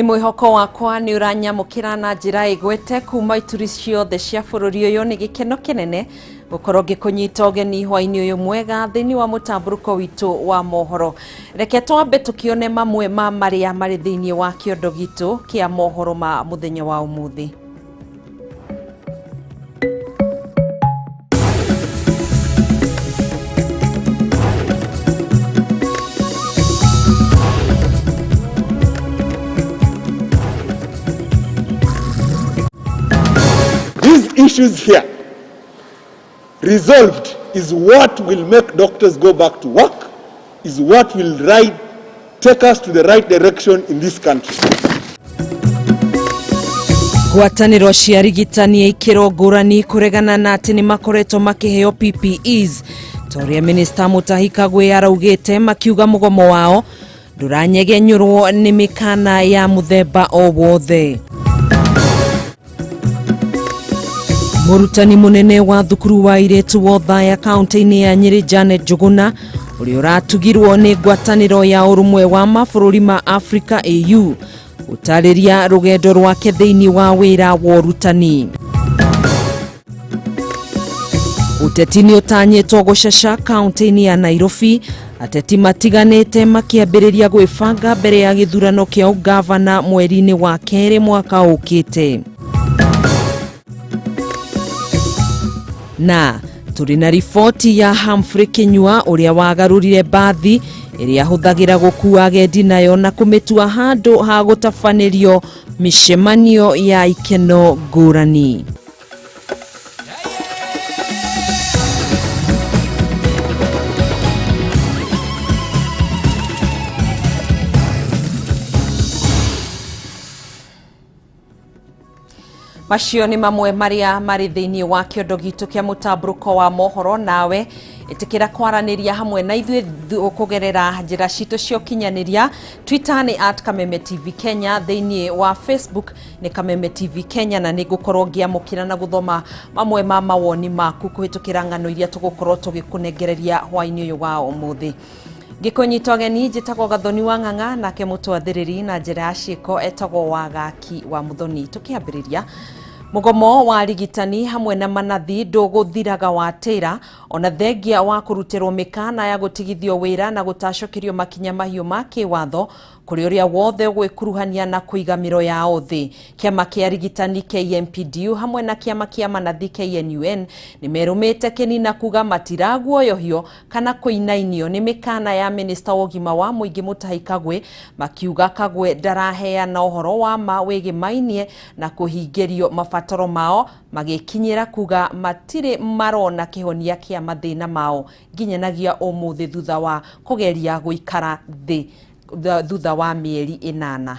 Nĩ mwĩhoko wakwa nĩ ũranyamũkĩra na njĩra ĩgwete kuma ituri ciothe cia bũrũri ũyũ. Nĩ gĩkeno kĩnene gũkorwo ngĩkũnyita ũgeni hwainĩ ũyũ mwega thĩinĩ wa mũtambũrũko witũ wa mohoro. Reke twambe tũkĩone mamwe ma marĩa marĩ thĩinĩ wa kĩondo gitũ kĩa mohoro ma mũthenya wa ũmũthĩ. These issues here resolved is what will make doctors go back to work, is what will take us to the right direction in this country. Ngwatanĩro cia arigitani a ikĩro ngũrani kũregana na atĩ nĩ makoretwo makĩheo PPEs ta ũrĩa Minista Mutahi Kagwe araugĩte, makiuga mũgomo wao ndũranyegenyũrwo nĩ mĩkana ya mũthemba o wothe. Mũrutani mũnene wa thukuru wa airĩtu wa Othaya kaunti-inĩ ya Nyĩrĩ Janet Njuguna ũrĩa ũratugirwo nĩ ngwatanĩro ya ũrũmwe wa mabũrũri ma Afrika AU gũtarĩria rũgendo rwake thĩinĩ wa wĩra wa ũrutani. Ũteti nĩ ũtanyĩtwo gũcaca kaunti-inĩ ya Nairobi, ateti matiganĩte makĩambĩrĩria gwĩbanga mbere ya gĩthurano kĩa ũgavana mweri-inĩ wa kerĩ mwaka ũkĩte. Na tũrĩ na riboti ya Humphrey Kinyua ũrĩa wagarũrire mbathi ĩrĩa ahũthagĩra gũkua agendi nayo na kũmĩtua handũ ha gũtabanĩrio mĩcemanio ya ikeno ngũrani. Macio nĩ mamwe marĩa marĩ thĩinĩ wa kĩondo gitũ kĩa mũtambũrũko wa mohoro. Nawe ĩtĩkĩra kwaranĩria hamwe na ithuĩ kũgerera njĩra citũ cia ũkinyanĩria. Twitter nĩ at Kameme TV Kenya, thĩinĩ wa Facebook nĩ Kameme TV Kenya, na nĩ ngũkorwo ngĩamũkĩra na gũthoma mamwe ma mawoni maku kũhĩtũkĩra ng'ano iria tũgũkorwo tũgĩkũnengereria hwaĩ-inĩ ũyũ wa ũmũthĩ. Ngĩkũnyita ũgeni, njĩtagwo Gathoni wa Ng'ang'a, nake mũtwathĩrĩri na njĩra ya ciĩko etagwo Wagaki wa Mũthoni. Tũkĩambĩrĩria, mũgomo wa arigitani hamwe na manathi ndũgũthiraga wa tĩra ona thengia wa kũrutĩrwo mĩkana ya gũtigithio wĩra na gũtacũkĩrio makinya mahiũ ma kĩwatho kũrĩ ũrĩa wothe ũgwĩkuruhania na kũiga mĩro yao thĩ. Kĩama kĩa arigitani KMPDU hamwe na kĩama kĩa manathi KNUN nĩ merũmĩte kĩnina kuga matiraguoyohio kana kũinainio nĩ mĩkana ya minista wa ũgima wa mũingĩ Mutahi Kagwe, makiuga Kagwe ndaraheana ũhoro wa ma wĩgĩmainie na kũhingĩrio mabataro mao, magĩkinyĩra kuga matirĩ marona kĩhonia kĩa mathĩna mao nginyanagia ũmũthĩ thutha wa kũgeria gũikara thĩ thutha wa mĩeri 8.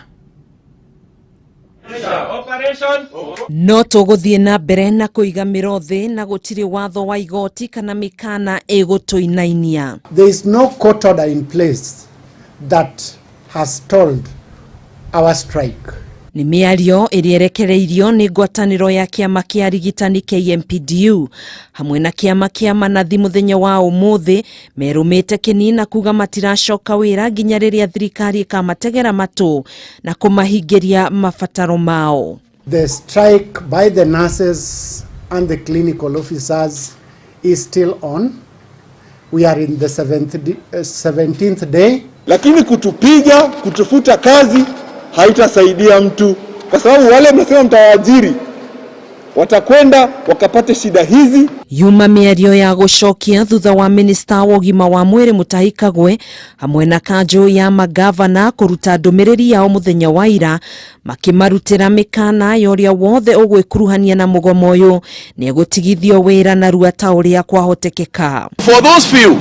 No tũgũthiĩ na mbere na kũiga mĩro thĩ na gũtirĩ watho wa igoti kana mĩkana ĩgũtũinainia. There is no court order in place that has stalled our strike. Nĩ mĩario ĩrĩa ĩrekereirio nĩ ngwatanĩro ya kĩama kĩa arigitani KMPDU hamwe na kĩama kĩa manathi mũthenya wa ũmũthĩ, merũmĩte kĩni na kuga matiracoka wĩra nginya rĩrĩa thirikari ĩkamategera matũ na kũmahingĩria mabataro mao. The strike by the nurses and the clinical officers is still on. We are in the 17th day. Lakini kutupiga, kutufuta kazi haitasaidia mtu, kwa sababu wale mnasema mtawaajiri watakwenda wakapate shida hizi. Yuma mĩario ya gũcokia thutha wa minista wa ũgima wa mwĩrĩ Mutahi Kagwe hamwe na kanjũ ya magavana kũruta ndũmĩrĩri yao mũthenya wa ira, makĩmarutĩra mĩkana ya ũrĩa wothe ũgwĩkuruhania na mũgomo ũyũ nĩegũtigithio wĩra narua ta ũrĩa kwahotekeka. For those few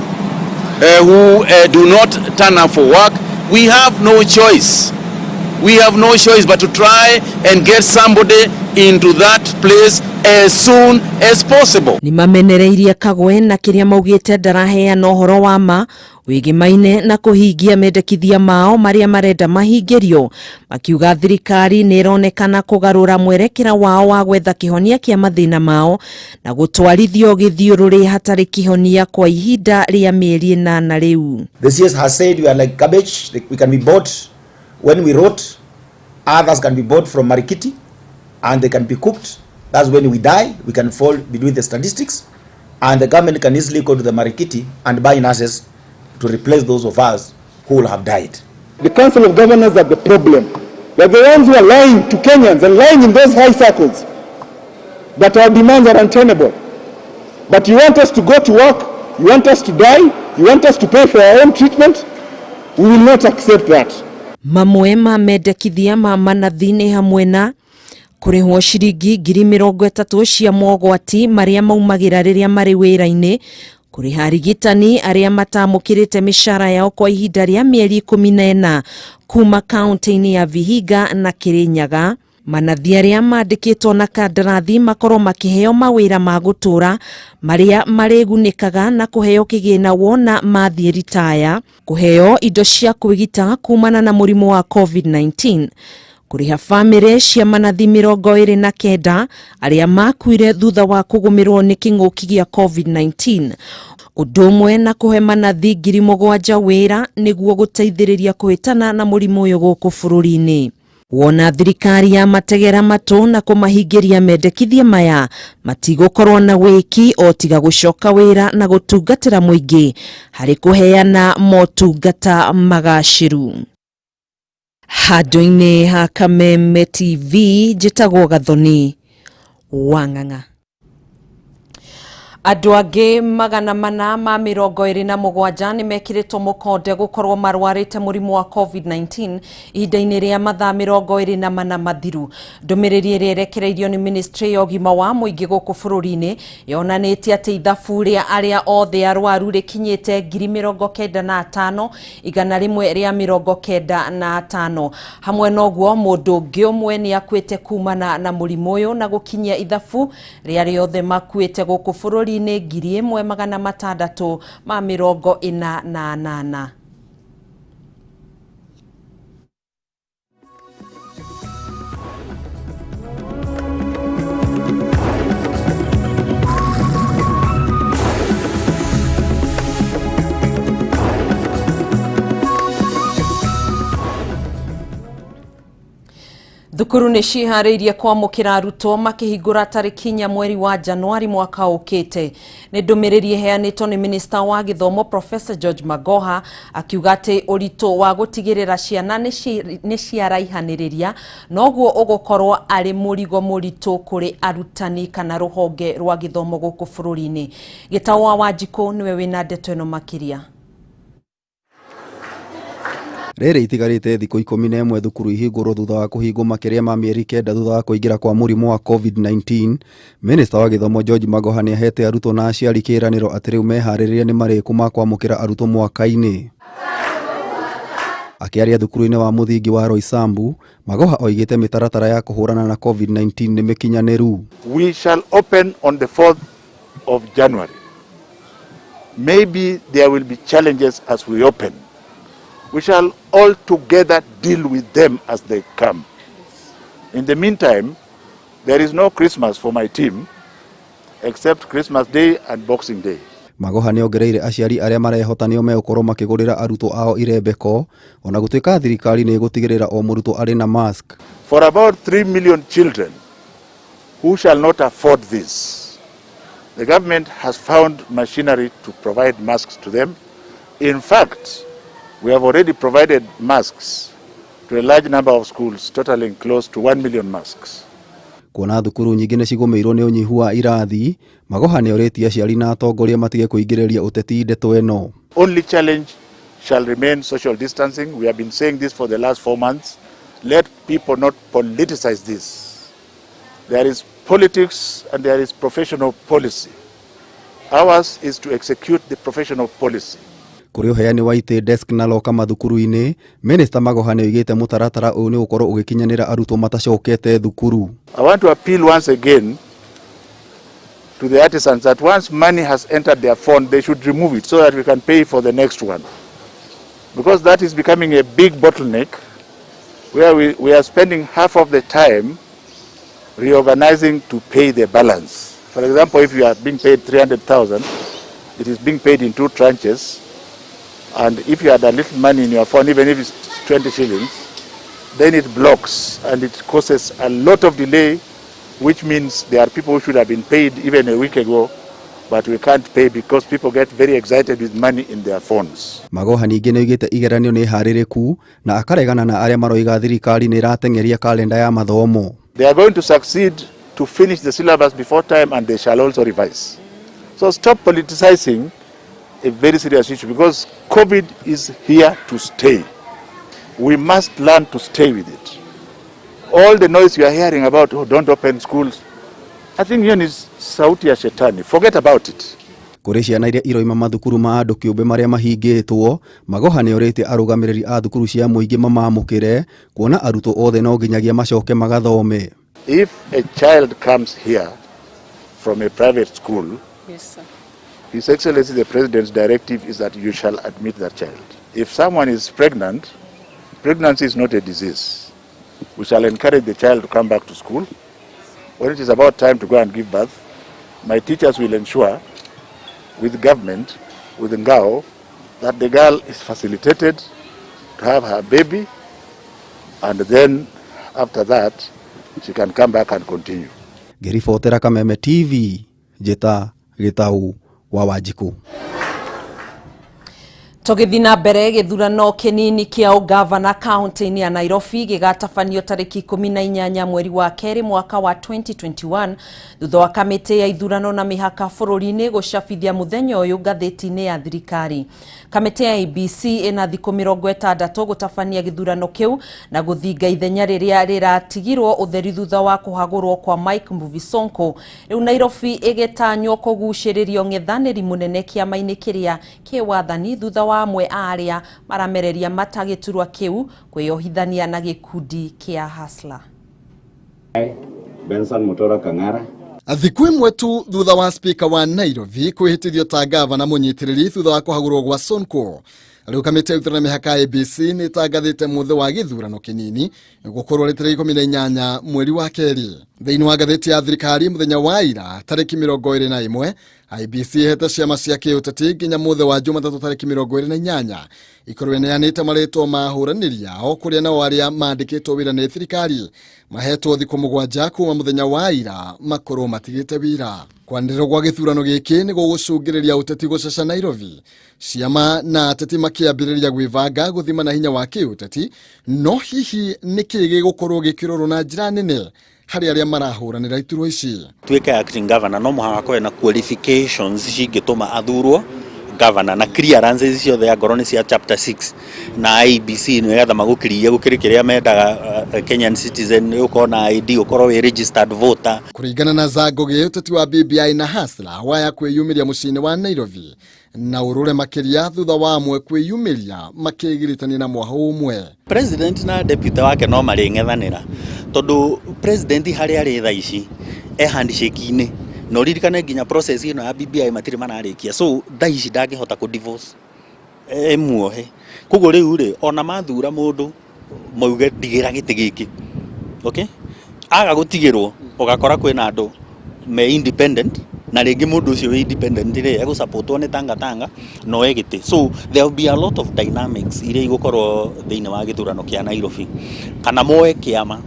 who do not turn up for work, we have no choice. We have no choice but to try and get somebody into that place as soon as possible. Nĩ mamenereirie Kagwe na kĩrĩa maugĩte ndaraheana ũhoro wa ma wĩgĩmaine na kũhingia mendekithia mao marĩa marenda mahingĩrio, makiuga thirikari nĩ ĩronekana kũgarũra mwerekera wao wa gwetha kĩhonia kĩa mathĩna mao na gũtwarithio gĩthiũrũrĩ hatarĩ kĩhonia kwa ihinda rĩa mĩeri 8 rĩu. The CS has said we are like cabbage, we can be bought when we rot, Others can be bought from Marikiti and they can be cooked. That's when we die, we can fall between the statistics, and the government can easily go to the Marikiti and buy nurses to replace those of us who will have died. The Council of Governors are the problem. They're the ones who are lying to Kenyans and lying in those high circles that our demands are untenable. But you want us to go to work, you want us to die, you want us to pay for our own treatment? We will not accept that. Mamwe ma mendekithia ma manathi nĩ hamwe na kũrĩhwo ciringi 30,000 cia mogwati marĩa maumagĩra rĩrĩa marĩ wĩra-inĩ, kũrĩha arigitani arĩa matamũkĩrĩte mĩcara yao kwa ihinda rĩa mĩeri 14 kuma kaunti-inĩ ya Vihiga na Kirinyaga. Manathi arĩa mandĩkĩtwo na kandarathi makorwo makĩheo mawĩra ma gũtũra marĩa marĩgunĩkaga na kũheo kĩgĩna wona mathiĩ ritaya, kũheo indo cia kwĩgita kumana na mũrimũ wa COVID-19, kũrĩha bamĩrĩ cia manathi 29 arĩa makuire thutha wa kũgũmĩrwo nĩ kĩng'ũki gĩa COVID-19, ũndũ ũmwe na kũhe manathi 7,000 wĩra nĩguo gũteithĩrĩria kũhĩtana na mũrimũ ũyũ gũkũ bũrũri-inĩ. Wona thirikari ya mategera matũ na kũmahingĩria mendekithia maya matigũkorwo na wĩki o tiga gũcoka wĩra na gũtungatĩra mũingĩ harĩ kũheana motungata magacĩru. Handũ-inĩ ha Kameme TV njĩtagwo Gathoni Wang'ang'a. Andũ angĩ 427 nĩ mekĩrĩtwo mũkonde gũkorwo marwarĩte mũrimũ wa COVID-19 ihinda-inĩ rĩa mathaa 24 mathiru. Ndũmĩrĩri ĩrĩa ĩrekereirio nĩ ministry ya ũgima wa mũingĩ gũkũ bũrũri-inĩ yonanĩtie atĩ ithabu rĩa arĩa othe arwaru rĩkinyĩte 95,195. Hamwe na ũguo mũndũ ũngĩ ũmwe nĩ akuĩte kumana na mũrimũ ũyũ na gũkinyia ithabu rĩa arĩa othe makuĩte gũkũ bũrũri-inĩ 1648. Thukuru nĩ ciharĩirie kwamũkĩra arutwo makĩhingũra tarĩki 4 mweri wa Januari mwaka ũkĩte. Nĩ ndũmĩrĩri ĩheanĩtwo nĩ minista wa gĩthomo Professor George Magoha akiuga atĩ ũritũ wa gũtigĩrĩra ciana nĩ ciaraihanĩrĩria noguo ũgũkorwo arĩ mũrigo mũritũ kũrĩ arutani kana rũhonge rwa gĩthomo gũkũ bũrũri-inĩ. Gĩtaũ wa Wanjikũ nĩwe wĩna ndeto ĩno makĩria. Rĩrĩ itigarĩte thikũ 11 thukuru ihingũrwo thutha wa kũhingwo makĩria ma mĩeri 9 thutha wa kũingĩra kwa mũrimũ wa COVID-19. Minista wa gĩthomo George Magoha nĩahete arutwo na aciari kĩĩranĩro atĩ rĩu meharĩrĩria nĩ marĩku ma kwamũkĩra arutwo mwaka-inĩ. Akĩaria thukuru-inĩ wa mũthingi wa Roysambu, Magoha oigĩte mĩtaratara ya kũhũrana na COVID-19 nĩ mĩkinyanĩru. We shall open on the 4th of January. Maybe there will be challenges as we open. We shall all together deal with them as they come. In the meantime, there is no Christmas for my team except Christmas Day and Boxing Day. Magoha nĩongereire aciari arĩa marehota nĩo megũkorwo makĩgũrĩra arutwo ao irembeko ona gũtuĩka thirikari nĩ ĩgũtigĩrĩra o mũrutwo arĩ na mask. For about 3 million children who shall not afford this, the government has found machinery to provide masks to them. In fact, we have already provided masks to a large number of schools, totaling close to 1 million masks. Kuona thukuru nyingĩ nĩ cigũmĩirwo nĩ ũnyihu wa irathi, Magoha nĩorĩtie aciari na atongoria matige kũingĩrĩria ũteti ndeto ĩno. Only challenge shall remain social distancing. We have been saying this for the last 4 months. Let people not politicize this. There is politics and there is professional policy. Ours is to execute the professional policy. Kũrĩ ũheani wa itĩ, desk na loka mathukuru-inĩ, Minista Magoha nĩoigĩte mũtaratara ũyũ nĩ ũgũkorwo ũgĩkinyanĩra arutwo matacokete thukuru. I want to appeal once again to the artisans that once money has entered their fund, they should remove it so that we can pay for the next one. Because that is becoming a big bottleneck where we are spending half of the time reorganizing to pay the balance. For example, if you are being paid 300,000, it is being paid in 2 tranches. And if you had a little money in your phone, even if it's 20 shillings, Then it blocks and it causes a lot of delay, which means there are people who should have been paid even a week ago, but we can't pay because people get very excited with money in their phones. Magoha ningĩ nĩoigĩte igeranio nĩ harĩrĩku na akaregana na arĩa maroiga thirikari nĩ ĩrateng'eria kalenda ya mathomo. They are going to succeed to finish the syllabus before time, and they shall also revise. So stop politicizing a very serious issue, because COVID is here to stay. We must learn to stay with it. All the noise you are hearing about, "Oh, don't open schools," I think hiyo ni sauti ya shetani. Forget about it. Kũrĩ ciana iria iroima mathukuru ma andũ kĩũmbe marĩa mahingĩtwo, Magoha nĩorĩtie arũgamĩrĩri a thukuru cia mũingĩ mamamũkĩre kuona arutwo othe no nginyagia macoke magathome. If a child comes here from a private school, Yes, sir. His Excellency the President's directive is that you shall admit that child. If someone is pregnant, pregnancy is not a disease. We shall encourage the child to come back to school. When it is about time to go and give birth, my teachers will ensure with government, with NGAO, that the girl is facilitated to have her baby, and then after that, she can come back and continue. Ngĩribotera Kameme TV, njĩta Gĩtau wa Wanjikũ. Tũgĩthiĩ na mbere, gĩthurano kĩnini kĩa ũgavana kaunti-inĩ ya Nairobi gĩgatabanio tarĩki 18 mweri wa kerĩ mwaka wa 2021, thutha wa kamĩtĩ ya ithurano na mĩhaka bũrũri-inĩ gũcabithia mũthenya ũyũ ngathĩti-inĩ ya thirikari. Kamĩtĩ ya IEBC ĩna thikũ 60 gũtabania gĩthurano kĩu na gũthinga ithenya rĩrĩa rĩratigirwo ũtheri thutha wa kũhagũrwo kwa Mike Mbuvi Sonko. Rĩu Nairobi ĩgĩtanywo kũgucĩrĩrio ng'ethanĩri mũnene kĩama-inĩ kĩrĩa kĩ wathani, thutha wa amwe a arĩa maramereria mata gĩturwa kĩu kwĩyohithania na gĩkundi kĩa Hustler. Benson Mutora Kang'ara. Thikũ ĩmwe tu thutha wa spika wa Nairobi kwĩhĩtithio ta gavana mũnyitĩrĩri thutha wa kũhagũrwo gwa Sonko, rĩu kamĩtĩ ya ithurano mĩhaka IEBC nĩ ĩtangathĩte mũthĩ wa gĩthurano kĩnini gũkorwo rĩ tarĩki 18 mweri wa kerĩ. Thĩinĩ wa ngathĩti ya thirikari mũthenya wa ira tarĩki 21, IEBC ĩhete ciama cia kĩũteti nginya mũthĩ wa Jumatatũ tarĩki 28 ikorwo ĩneanĩte marĩtwa ma ahũranĩri ao, kũrĩa nao arĩa mandĩkĩtwo wĩra nĩ thirikari mahetwo thikũ 7 kuma mũthenya wa ira makorwo matigĩte wĩra. Kwanĩrĩrwo gwa gĩthurano gĩkĩ nĩ gũgũcũngĩrĩria ũteti gũcaca Nairobi, ciama na ateti makĩambĩrĩria gwĩbanga gũthima na hinya wa kĩũteti. No hihi nĩkĩ gĩgũkorwo gĩkĩrorwo na njĩra nene harĩ arĩa marahũranĩra iturwa ici? Tuĩke acting governor, no mũhaka akorwe na qualifications cingĩtũma athurwo governor na clearances ciothe, angorwo nĩ cia chapter 6 na IEBC, nĩgetha magũkirie gũkĩrĩ kĩrĩa mendaga, Kenyan citizen, ũkorwo na ID, ũkorwo wĩ registered voter. Kũringana na Zango, gĩũteti wa BBI na Hustler waya kwĩyumĩria mũciĩ-inĩ wa Nairobi na ũrũre makĩria thutha wa amwe kwĩyumĩria makĩgiritania na mwahũ ũmwe. President na deputy wake no marĩng'ethanĩra, tondũ president harĩa arĩ thaa ici e handshake-inĩ, na ũririkane nginya process ĩno ya BBI matirĩ mararĩkia, so thaa ici ndangĩhota kũ divorce ĩmuohe. Koguo rĩu rĩ, ona mathura mũndũ mauge ndigĩra gĩtĩ gĩkĩ, okay, aga gũtigĩrwo, ũgakora kwĩna andũ me independent, na rĩngĩ mũndũ ũcio wĩ independent rĩ, egũsupportwo nĩ Tangatanga no e gĩtĩ. So there will be a lot of dynamics iria igũkorwo thĩinĩ wa gĩthurano kĩa Nairobi, kana moe kĩama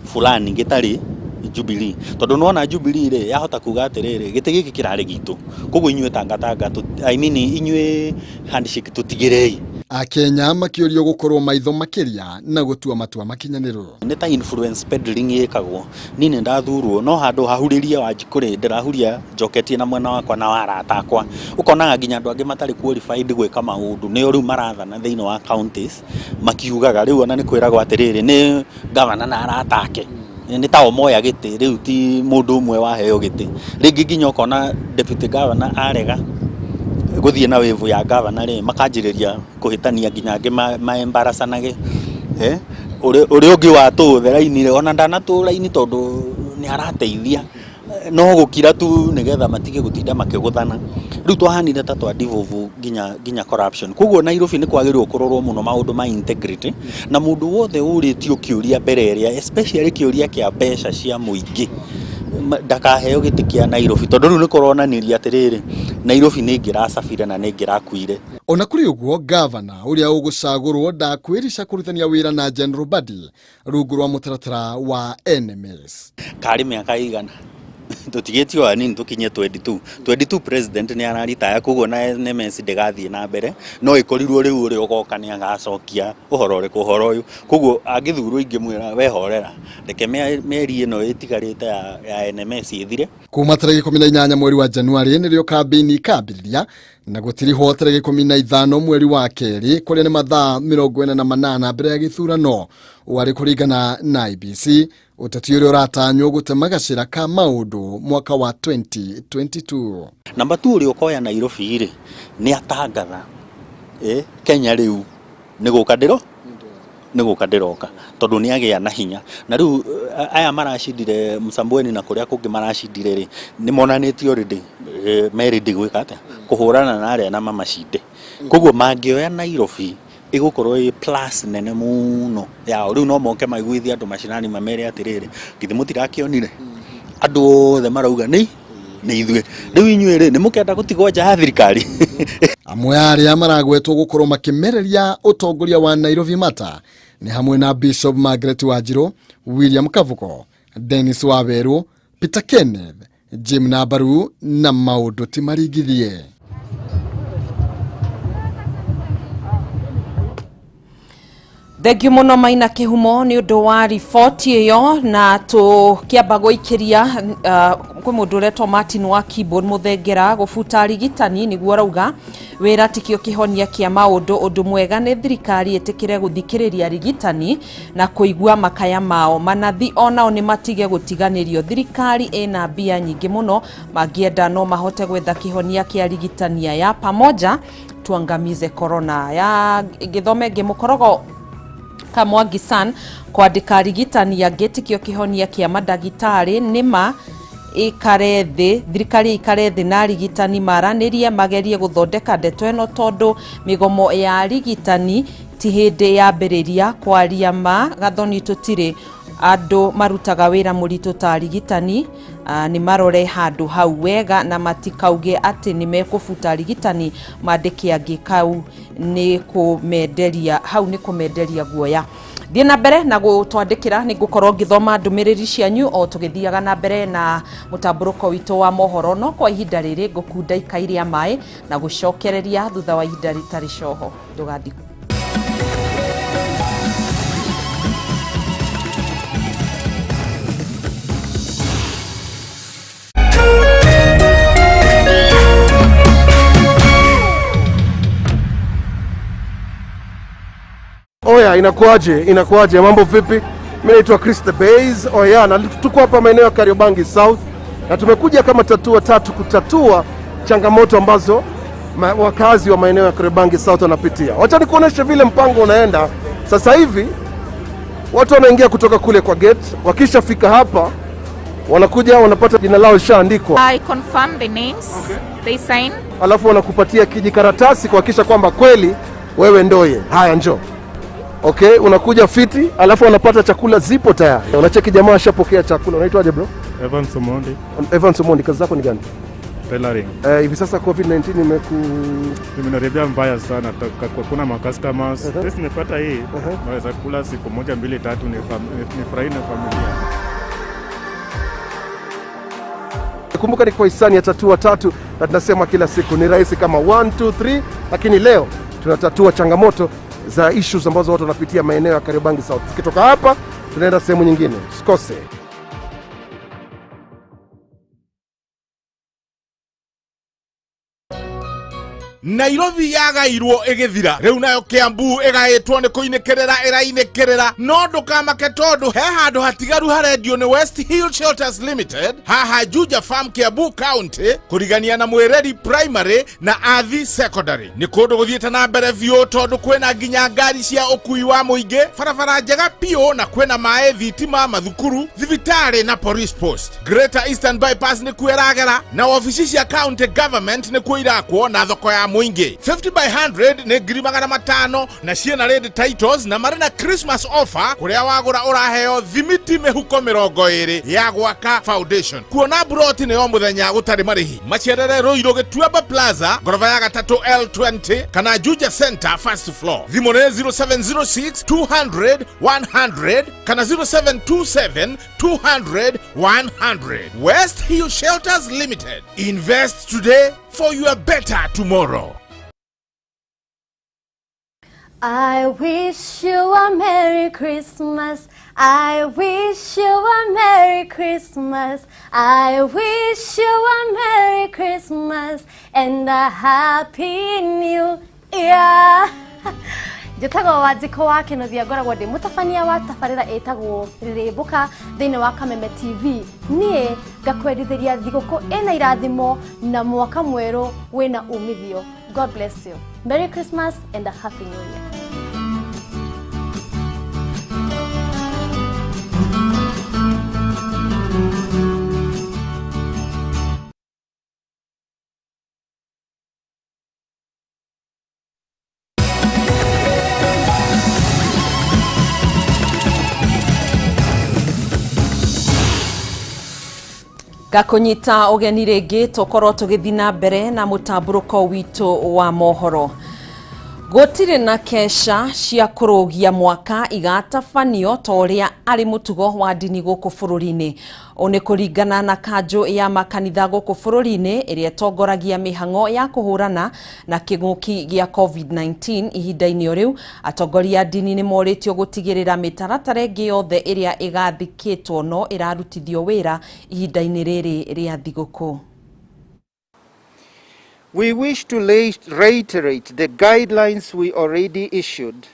fulani gĩtarĩ Jubilee, tondũ nĩwona Jubilee rĩ, yahota kuga atĩrĩrĩ, gĩtĩ gĩkĩ kĩrarĩ gitũ, koguo inyuĩ Tangatanga, I mean inyuĩ handshake, tũtigĩrei. Akenya makĩũrio gũkorwo maitho makĩria na gũtua matua makinyanĩru. Nĩ ta influence peddling ĩkagwo. Niĩ nĩ ndathurwo, no handũ hahurĩrie Wanjikũ rĩ, ndĩrahuria njoketie na mwena wakwa na wa arata akwa. Ũkonaga nginya andũ angĩ matarĩ qualified gwĩka maũndũ nĩo rĩu marathana thĩinĩ wa counties, makiugaga rĩu ona nĩ kwĩragwo atĩrĩrĩ, nĩ gavana na arata ake, nĩ tao moya gĩtĩ rĩu, ti mũndũ ũmwe waheo gĩtĩ. Rĩngĩ nginya ũkona deputy governor arega gũthiĩ na wĩvu ya gavana rĩ, makanjĩrĩria kũhĩtania, nginya angĩ maembaracanage, eh ũrĩa ũngĩ watũũthe raini rĩ, ona ndanatũ raini tondũ nĩ arateithia, no gũkira tu nĩgetha matige gũtinda makĩgũthana. Rĩu twahanire ta twa devolve nginya corruption. Koguo Nairobi nĩ kwagĩrĩirwo kũrorwo mũno maũndũ ma integrity, na mũndũ wothe ũrĩtio kĩũria mbere ĩrĩa, especially kĩũria kĩa mbeca cia mũingĩ, Ndakaheo gĩtĩ kĩa Nairobi tondũ rĩu nĩ kũronanirie atĩrĩrĩ, Nairobi nĩ ĩngĩracabire na nĩ ĩngĩrakuire. Ona kũrĩ ũguo, gavana ũrĩa ũgũcagũrwo ndakwĩrica kũrutithania wĩra na General Badi rungu rwa mũtaratara wa NMS. Karĩ mĩaka ĩigana tũtigĩtio anini tũkinye 22 22, president nĩ araritaya, koguo na NMS ndĩgathiĩ na mbere, no ĩkorirwo rĩu ũrĩa ũgoka nĩ agacokia ũhoro ũrĩkũ ũhoro ũyũ. Koguo angĩthurwo ingĩmwĩra wehorera, reke mĩeri ĩno ĩtigarĩte ya NMS ĩthire. Kuma tarĩki 18 mweri wa Januari nĩrĩo kambĩini ikambĩrĩria na gũtirihwo tarĩki 15 mweri wa kerĩ, kũrĩa nĩ mathaa 48 mbere ya gĩthurano. Warĩ kũringana na IEBC, ũteti ũrĩa ũratanywo gũtema gacĩra ka maũndũ mwaka wa 2022. Namba 2, ũrĩa ũkoya Nairobi rĩ, nĩ atangatha Kenya rĩu nĩ gũka ndĩro nĩ gũka ndĩroka, tondũ nĩ agĩa na hinya. Na rĩu aya maracindire Msambweni na kũrĩa kũngĩ maracindire rĩ, nĩ monanĩtio already me ready gwĩka atĩa, kũhũrana na arĩa na mamacinde. Koguo mangĩoya Nairobi ĩgũkorwo ĩ plus nene mũno yao. Rĩu no moke maiguithie andũ macinani, mamere atĩrĩrĩ, githĩ mũtirakĩonire andũ othe marauga nĩ ithuĩ, rĩu inyuĩ rĩ, nĩ mũkenda gũtigwo nja ya thirikari? Amwe a arĩa maragwetwo gũkorwo makĩmereria ũtongoria wa Nairobi mata nĩ hamwe na Bishop Margaret Wanjiru, William Kavuko, Dennis Waweru, Peter Kenneth, Jim Nabaru na maũndũ ti maringithie. Thengiũ mũno Maina Kĩhumo nĩ ũndũ wa riboti ĩyo. Na tũkĩamba gũikĩria kwĩ mũndũ ũretwo Martin wa Keyboard Mũthengera, gũbuta arigitani nĩguo arauga wĩra tikĩo kĩhonia kĩa maũndũ. Ũndũ mwega nĩ thirikari ĩtĩkĩre gũthikĩrĩria arigitani na kũigua makaya mao. Manathi onao nĩ matige gũtiganĩrio, thirikari ĩna mbia nyingĩ mũno, mangĩenda no mahote gwetha kĩhonia kĩa arigitani aya. Pamoja tuangamize corona. Ya gĩthome ngĩmũkorogo Kamwangi San, kwandĩka arigitani angĩ tikĩo kĩhonia kĩa mandagĩtarĩ, nĩma ikare thĩ, thirikari ikare thĩ na arigitani maranĩrie, magerie gũthondeka ndeto ĩno, tondũ mĩgomo ya arigitani ti hĩndĩ yambĩrĩria. Kwaria ma gathoni, tũtirĩ andũ marutaga wĩra mũritũ ta arigitani, nĩ marore handũ hau wega na matikauge atĩ nĩ mekũbuta arigitani mandĩke angĩ, kau nĩ kũmenderia, hau nĩ kũmenderia guoya. Thiĩ na mbere na gũtwandĩkĩra, nĩ ngũkorwo ngĩthoma ndũmĩrĩri cianyu o tũgĩthiaga na mbere na mũtambũrũko witũ wa mohoro. No kwa ihinda rĩrĩ ngũkunda ikai rĩa maĩ na gũcokereria thutha wa ihinda rĩtarĩ coho. Ndũgathiĩ. Oya, inakuaje? Inakuaje? Mambo vipi? Mimi naitwa Chris the Base. Oya, na tuko hapa maeneo ya Kariobangi South na tumekuja kama Tatua Tatu kutatua changamoto ambazo wakazi wa maeneo ya Kariobangi South wanapitia. Wacha nikuoneshe vile mpango unaenda. Sasa hivi watu wanaingia kutoka kule kwa gate, wakishafika hapa wanakuja wanapata jina lao lishaandikwa. I confirm the names. They sign. Alafu wanakupatia kijikaratasi kuhakikisha kwamba kweli wewe ndoye. Haya, njoo. Okay, unakuja fiti, alafu wanapata chakula zipo tayari. Unacheki jamaa ashapokea chakula. Unaitwaje bro? Evans Omondi. Evans Omondi, kazi zako ni gani? Tailoring. Hivi sasa COVID-19 imeku Imeniharibia mbaya sana, kuna ma customers. Sasa nimepata hii, naweza kula siku moja mbili tatu nifurahi na familia. Kumbuka ni kwa hisani ya Tatua Tatu, na tunasema kila siku ni rahisi kama 1 2 3, lakini leo tunatatua changamoto za issues ambazo watu wanapitia maeneo ya Kariobangi South. Tukitoka hapa tunaenda sehemu nyingine, usikose. Nairobi yagairwo ĩgĩthira, rĩu nayo Kiambu ĩgaĩtwo nĩ kũinĩkĩrĩra ĩrainĩkĩrĩra. No ndũkamake, tondũ he handũ hatigaru harendio nĩ West Hill Shelters Limited haha Juja Farm, Kiambu County, kũrigania na Mwĩreri Primary na Athi Secondary. Nĩ kũndũ gũthiĩte na mbere biũ, tondũ kwĩna nginya ngari cia ũkui wa mũingĩ, barabara njega biũ, na kwĩna maĩ, thitima, mathukuru, thibitarĩ na police post. Greater Eastern Bypass nĩkuo ĩragera, na wabici cia county government nĩkuo irakwo, na thoko ya mũingĩ. 50 by 100 nĩ 500,000 na ciĩna red titles na marĩ na Christmas offer kũrĩa wagũra ũraheo thimiti mĩhuko 20 ya gwaka foundation. Kuona buroti nĩ o mũthenya gũtarĩ marĩhi. Macerere Ruiru Gĩtuamba Plaza ngoroba ya gatatũ L20 kana Juja Center first floor. Thimũ nĩ 0706 200 100 kana 0727 200 100. West Hill Shelters Limited. Invest today for your better tomorrow. I wish you a Merry Christmas. I wish you a Merry Christmas. I wish you a Merry Christmas and a Happy New Year. Njĩtagwo Wanjikũ wa Kĩnuthia, ngoragwo ndĩ mũtabania wa tabarĩra ĩtagwo Rĩrĩmbũka thĩinĩ wa Kameme TV. Niĩ ngakwendithĩria thigũkũ ĩna irathimo na mwaka mwerũ wĩna umithio. God bless you. Merry Christmas and a Happy New Year. Ngakũnyita ũgeni rĩngĩ tũkorwo tũgĩthiĩ na mbere na mũtambũrũko witũ wa mohoro. Gũtirĩ na kesha cia kũrũgia mwaka igatabanio ta ũrĩa arĩ mũtugo wa ndini gũkũ bũrũri-inĩ. Ũũ nĩ kũringana na kanjũ ya makanitha gũkũ bũrũri-inĩ ĩrĩa ĩtongoragia mĩhang'o ya kũhũrana na kĩng'ũki gĩa COVID-19 ihinda-inĩ o rĩu. Atongoria a ndini nĩ morĩtio gũtigĩrĩra mĩtaratara ĩngĩ yothe ĩrĩa ĩgathĩkĩtwo no ĩrarutithio wĩra ihinda-inĩ rĩrĩ rĩa thigũkũ. We wish to reiterate the guidelines we already issued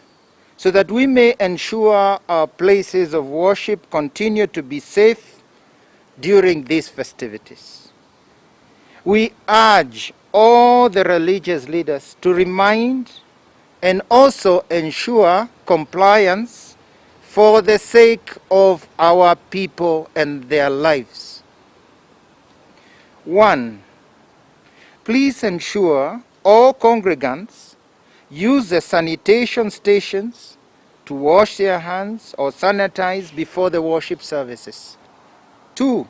so that we may ensure our places of worship continue to be safe during these festivities. We urge all the religious leaders to remind and also ensure compliance for the sake of our people and their lives. 1. Please ensure all congregants use the sanitation stations to wash their hands or sanitize before the worship services. 2.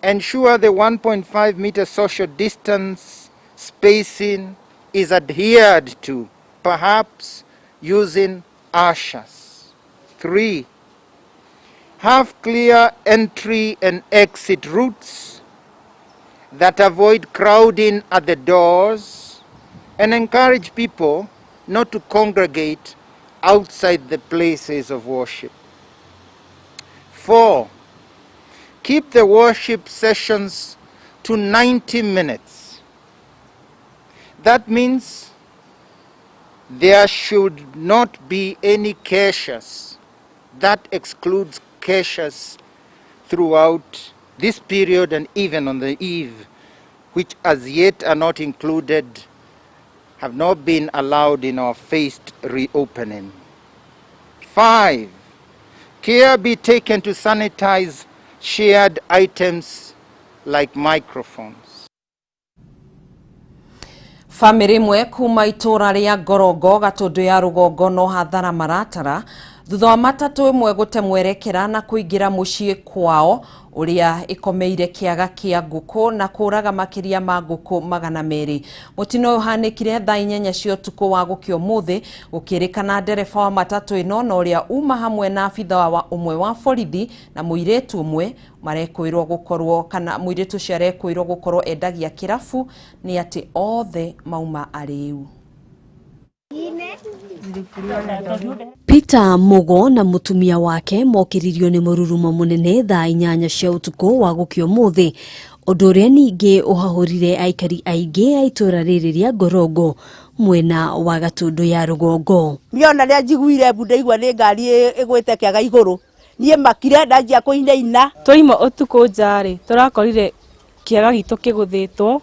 Ensure the 1.5 meter social distance spacing is adhered to, perhaps using ushers. 3. Have clear entry and exit routes that avoid crowding at the doors and encourage people not to congregate outside the places of worship. 4. Keep the worship sessions to 90 minutes. That means there should not be any keshas. That excludes keshas throughout this period and even on the eve, which as yet are not included, have not been allowed in our phased reopening. 5. Care be taken to sanitize shared items like microphones. Famĩlĩ ĩmwe kuma itũra rĩa Ngorongo Gatũndũ ya rũgongo no hathara maratara thutha wa matatũ ĩmwe gũte mwerekera na kũingĩra mũciĩ kwao ũrĩa ĩkomeire kĩaga kĩa ngũkũ na kũraga makĩria ma ngũkũ 200. Mũtino ũyũ ũhanĩkire thaa 8 cia ũtukũ wa gũkĩa ũmũthĩ gũkĩrĩkana ndereba wa matatũ ĩno na ũrĩa uma hamwe na abitha wa ũmwe wa borithi na mũirĩtu ũmwe marekwĩrwo gũkorwo kana mũirĩtu ũcio arekwĩrwo gũkorwo endagia kĩrabu nĩ atĩ othe mauma arĩu. Peter Mugo na mutumia wake mokiririo ni mururumo munene thaa 8 cia utuku wa gũkĩa ũmũthĩ ũndũ ũrĩa ningĩ ũhahũrire aikari aingĩ a itũra rĩrĩ rĩa Ngorongo mwena wa Gatũndũ ya rũgongo. Miona rĩa njiguire mbu ndaigua nĩ ngari ĩgwĩte kĩaga igũrũ niĩ makire ndanjia kũinaina. Twaima ũtukũ nja-rĩ tũrakorire kĩaga gitũ kĩgũthĩtwo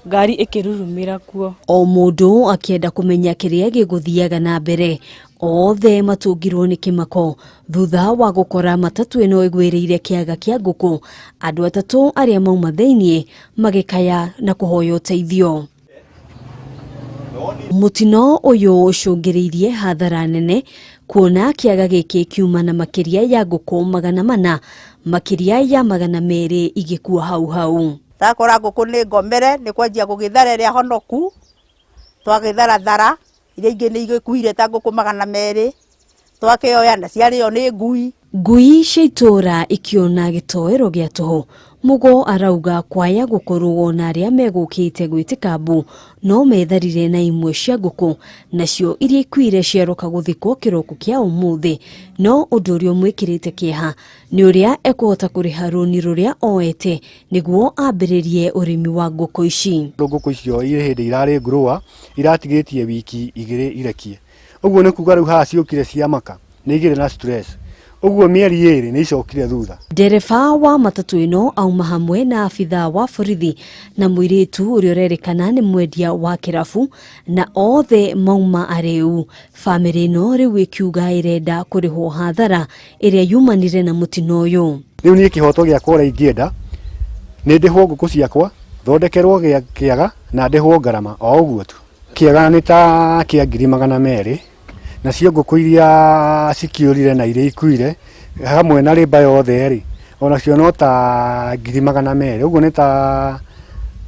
ngari ikirurumira kuo. O mũndũ akĩenda kũmenya kĩrĩa gĩgũthiaga na mbere othe matũngirwo nĩ kĩmako thutha wa gũkora matatũ ĩno ĩgwĩrĩire kĩaga kĩa ngũkũ andũ atatũ arĩa mauma thĩiniĩ magĩkaya na kũhoya ũteithio. Mũtino ũyũ ũcũngĩrĩirie hathara nene kuona kĩaga gĩkĩ kiuma na makĩria ya ngũkũ 400, makĩria ya 200 igĩkua hau hau. Ndakora ngũkũ nĩ ngomere nĩ kwanjia gũgĩthara ĩrĩa honoku, twagĩtharathara iria ingĩ nĩ igĩkuire ta ngũkũ 200, twakĩoya na ciarĩo nĩ ngui. Ngui cia itũũra ikĩona gĩtoero gĩa tũhũ. Mugo arauga kwaya gũkorwo na arĩa megũkĩte gwĩtĩka mbu no metharire na imwe cia ngũkũ, nacio iria ikuire ciaroka gũthikwo kĩroko kĩa ũmũthĩ. No ũndũ ũrĩa ũmwĩkĩrĩte kĩeha nĩ ũrĩa ekũhota kũrĩha rũni rũrĩa oete nĩguo ambĩrĩrie ũrĩmi wa ngũkũ ici. Ngũkũ icio irĩ hĩndĩ irarĩ grower iratigĩtie wiki 2 irekie. Ũguo nĩ kuga rĩu haha ciũkire cia maka nĩ igĩrĩ na stress. Ũguo mĩeri 2 nĩ icokire thutha. Ndereba wa matatũ ĩno auma hamwe na abithaa wa borithi na mũirĩtu ũrĩa ũrerĩkana nĩ mwendia wa kĩrabu, na othe mauma arĩu. Bamĩrĩ ĩno rĩu ĩkiuga ĩrenda kũrĩhwo hathara ĩrĩa yumanire na mũtino ũyũ. Rĩu niĩ kĩhoto gĩakwa ũrĩa ingĩenda nĩ ndĩhwo ngũkũ ciakwa, thondekerwo kĩaga na ndĩhwo ngarama o ũguo tu. Kĩaga nĩ ta kĩa ngiri 200, nacio ngũkũ iria cikĩũrire na iria ikuire hamwe na rĩmba yothe rĩ, onacio no ta ngiri 200, ũguo nĩ ta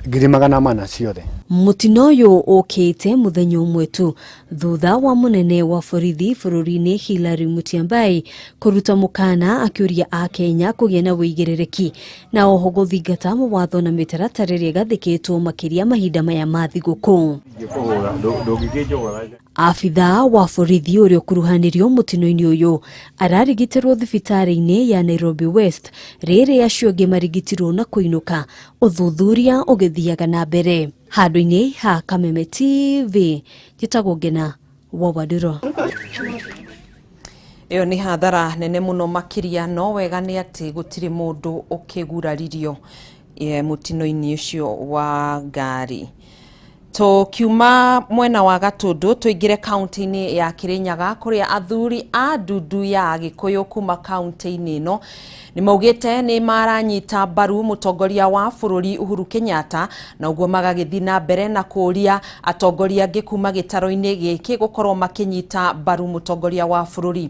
ngiri 400 ciothe. Mũtino ũyũ ũkĩte mũthenya ũmwe tu thutha wa mũnene wa borithi bũrũri-inĩ Hilary Mutyambai kũruta mũkana akĩũria Akenya kũgĩa na wĩigĩrĩrĩki na oho gũthingata mawatho na mĩtaratara ĩrĩa ĩgathĩkĩtwo makĩria mahinda maya ma thigũkũ. Abithaa wa borithi ũrĩa ũkuruhanirio mũtino-inĩ ũyũ ararigitĩrwo thibitarĩ-inĩ ya Nairobi West, rĩrĩ acio angĩ marigitirwo na kũinũka, ũthuthuria ũgĩthiaga na mbere. Handũ-inĩ ha Kameme TV, njĩtagwo Ngena wa Waduro. Ĩyo nĩ hathara nene mũno makĩria, no wega nĩ atĩ gũtirĩ mũndũ ũkĩguraririo mũtino-inĩ ũcio wa ngari. Tũkiuma mwena wa Gatũndũ tũingĩre kaunti-inĩ ya Kĩrĩnyaga kũrĩa athuri a ndundu ya Agĩkũyũ kuma kaunti-inĩ ĩno nĩ maugĩte nĩ maranyita mbaru mũtongoria wa bũrũri Uhuru Kenyatta, na ũguo magagĩthiĩ na mbere na kũũria atongoria angĩ kuma gĩtaro-inĩ gĩkĩ gũkorwo makĩnyita mbaru mũtongoria wa bũrũri.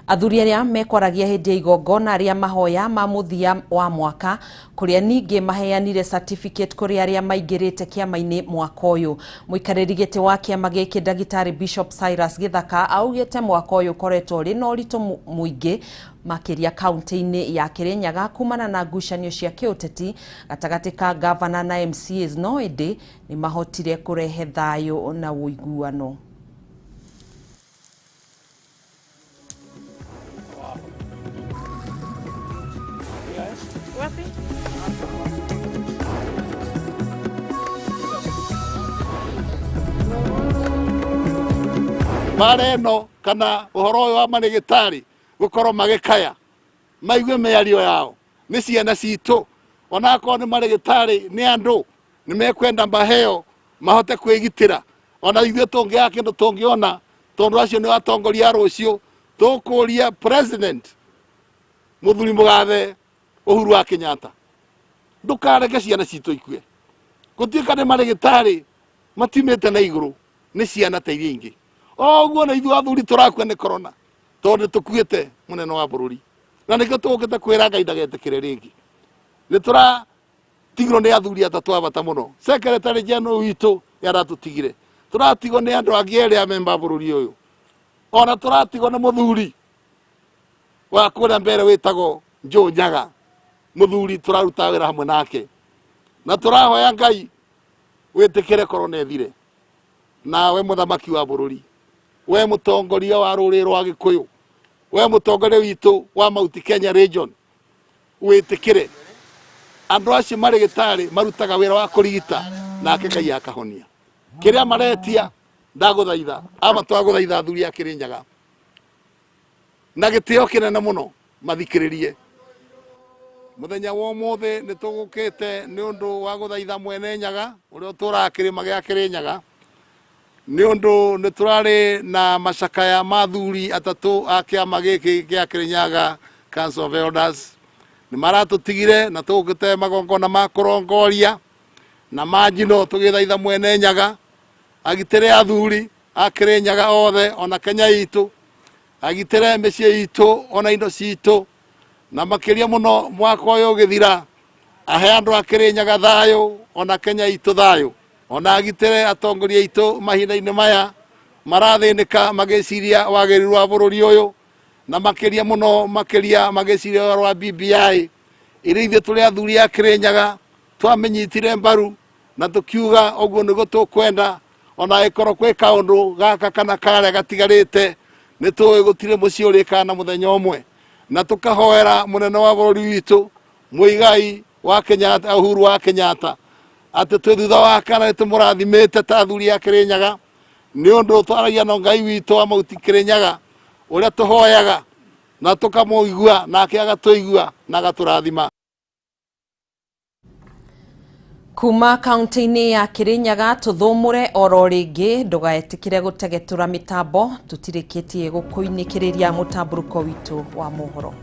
Athuri arĩa mekwaragia hĩndĩ ya igongona rĩa mahoya ma mũthia wa mwaka kũrĩa ningĩ maheanire certificate kũrĩ arĩa maingĩrĩte kĩama-inĩ mwaka ũyũ. Mũikarĩri gĩtĩ wa kĩama gĩkĩ Ndagĩtarĩ Bishop Cyrus Gĩthaka augĩte mwaka ũyũ ũkoretwo ũrĩ na ũritũ mũingĩ makĩria kaunti-inĩ ya Kĩrĩnyaga kumana na ngucanio cia kĩũteti gatagatĩ ka gavana na MCAs, no ĩndĩ nĩ mahotire kũrehe thayũ na ũiguano. Mbara ĩno kana ũhoro ũyũ wa marĩgĩtarĩ gũkorwo magĩkaya maigue mĩario yao nĩ ciana citũ, onakorwo nĩ marĩgĩtarĩ nĩ andũ nĩ mekwenda maheo mahote kwĩgitĩra, ona ithuĩ tũngĩaga kĩndũ tũngĩona tondũ acio nĩ atongoria a rũciũ. Tũkũria president mũthuri mũgathe Uhuru wa Kenyatta, ndũkareke ciana citũ ikue. Gũtuĩka nĩ marĩgĩtarĩ matiumĩte na igũrũ, nĩ ciana ta iria ingĩ. O ũguo na ithuĩ athuri tũrakua nĩ corona tondũ nĩ tũkuĩte mũnene wa bũrũri, na nĩkĩo tũgũkĩte kwĩra Ngai ndagetĩkĩre rĩngĩ. Nĩ tũratigirwo nĩ athuri atatũ a bata mũno. Secretary General witũ nĩ aratũtigire, tũratigwo nĩ andũ angĩ erĩ a memba a bũrũri ũyũ, ona tũratigwo nĩ mũthuri wa kũrĩa mbere wĩtagwo Joe Nyaga, mũthuri tũraruta wĩra hamwe nake, na tũrahoya Ngai wĩtĩkĩre korona ĩthire. Nawe mũthamaki wa bũrũri, we mũtongoria wa rũrĩrĩ rwa Gĩkũyũ, we mũtongoria witũ wa Mount Kenya region, wĩtĩkĩre andũ acio marĩ gĩtarĩ marutaga wĩra wa kũrigita, nake Ngai akahonia kĩrĩa maretia. Ndagũthaitha ama twagũthaitha athuri a Kĩrĩnyaga na gĩtĩo kĩnene mũno mathikĩrĩrie. Mũthenya wa ũmũthĩ nĩ tũgũkĩte nĩ ũndũ wa gũthaitha mwene Nyaga ũrĩa ũtũraga kĩrĩma gĩa Kĩrĩnyaga, nĩ ũndũ nĩ tũrarĩ na macakaya ma athuri atatũ a kĩama gĩkĩ gĩa Kĩrĩnyaga Council of Elders. Nĩ maratũtigire na tũgũkĩte magongona ma kũrongoria na ma njino tũgĩthaitha mwene Nyaga. Agitĩre athuri a Kĩrĩnyaga othe ona Kenya itũ, agitĩre mĩciĩ itũ ona indo citũ, na makĩria mũno mwaka ũyũ ũgĩthira ahe andũ a Kĩrĩnyaga thayũ ona Kenya itũ thayũ, ona agitĩre atongoria aitũ mahinda-inĩ maya marathĩnĩka magĩciria wagĩrĩru wa bũrũri ũyũ, na makĩria mũno makĩria magĩciria ũhoro wa BBI ĩrĩa ithuĩ tũrĩ athuri a Kĩrĩnyaga twamĩnyitire mbaru na tũkiuga ũguo nĩguo tũkwenda, ona ĩkorwo kwĩ kaũndũ gaka kana karĩa gatigarĩte nĩ tũĩ gũtirĩ mũciĩ ũrĩkaga na mũthenya ũmwe, na tũkahoera mũnene wa bũrũri witũ Muigai wa Kenyatta, Uhuru wa Kenyatta, atĩ twĩ thutha wake na nĩ tũmũrathimĩte ta athuri a Kĩrĩnyaga nĩ ũndũ twaragia na Ngai witũ wa Mauti Kĩrĩnyaga ũrĩa tũhoyaga na tũkamũigua nake agatũigua na agatũrathima. Kuma kaunti-inĩ ya Kirinyaga tũthũmũre oro rĩngĩ, ndũgaĩtĩkĩre gũtegetũra mĩtambo, tũtirĩkĩtie gũkũinĩkĩrĩria mũtambũrũko witũ wa mohoro.